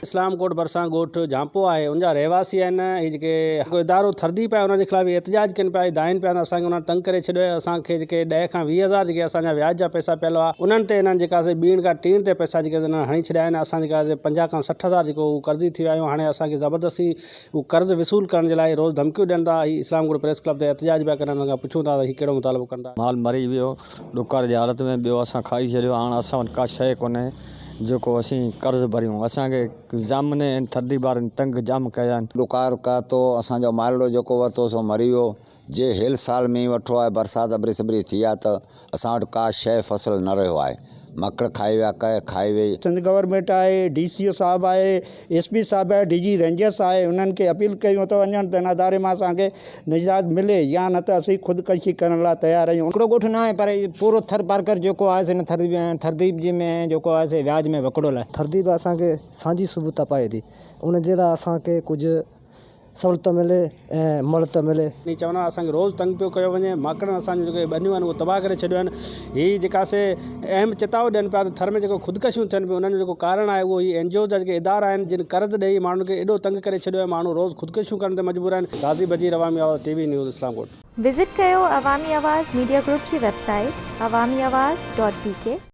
اسلام ڪوٽ ڀرسان ڳوٺ جھانپو آهي ان جا رهواسي آهن هي جيڪي هڪ ادارو ٿرديپ آهي انهن جي خلاف هي احتجاج ڪن پيا هي دانهين پيا ته اسان کي انهن تنگ ڪري ڇڏيو آهي اسان کي جيڪي ڏهه کان 20 هزار جيڪي اسان جا وياج جا پئسا پيل هئا انهن تي انهن جيڪا سي ٻيڻ کان ٽيڻ تي پئسا جيڪي انهن هڻي ڇڏيا آهن اسان جيڪا سي 50 کان 60 هزار جيڪو هو قرضي ٿي ويا آهيون هاڻي اسان کي زبردستي هو قرض وصول ڪرڻ جي لاء روز ڌمڪيون ڏين ٿا هي اسلام ڪوٽ پريس ڪلب تي احتجاج پيا ڪن انهن کان پڇون ٿا ته هي ڪهڙو مطالبو ڪن ٿا. مال مري ويو ڏڪار جي حالت ۾ ٻيو اسان کائي ڇڏيو هاڻ اسان وٽ ڪا شيء ڪونهي جيڪو اسين قرض ڀريون. اسان کي ضامن ۽ ٿڌي وارن تنگ جام ڪيا آهن. ڏڪار ڪاتو، اسان جو مالڙو جيڪو ورتو سو مري ويو. جي هيل سال مينهن وٺو آهي، برسات اڀري سڀري ٿي آ ته اسان وٽ ڪا شيء فصل نه رهيو آهي. مڪڙ کائي ويا، ڪهه کائي ويئي. سنڌ گورنمينٽ آهي، ڊي سي او صاحب آهي، ايس پي صاحب آهي، ڊي جي رينجرس آهي، انهن کي اپيل ڪيون ته وڃن ته ان اداري مان اسان کي نجات ملي يا نه ته اسين خودڪشي ڪرڻ لاء تيار آهيون. هڪڙو ڳوٺ نه آهي پر پورو ٿر پارڪر جيڪو آهي سي هن ٿرديپ جي ۾ جيڪو آهي سي وياج ۾ وڪڙيل آهي. ٿرديپ اسان کي سانجهي صبح تپائي ٿي ان جي لاء اسان کي ڪجهه سهولت ملي ۽ مڙت ملي. هي چوندا اسان کي روز تنگ پيو ڪيو وڃي ماڪڙن اسان جون جيڪي ٻنيون آهن اهي تباهه ڪري ڇڏيون آهن هي جيڪا سي اهم چتاء ڏين پيا ته ٿر ۾ جيڪو خودڪشيون ٿين پيون انهن جو جيڪو ڪارڻ آهي اهو هي اين جي اوز جا جيڪي ادارا آهن جن قرض ڏئي ماڻهن کي ايڏو تنگ ڪري ڇڏيو آهي ماڻهو روز خودڪشيون ڪرڻ تي مجبور آهن Ghazi Bajeer Awami Awaz T V news Islamkot. Visit ڪيو عوامي آواز ميڊيا گروپ جي website Awami Awaz dot B K.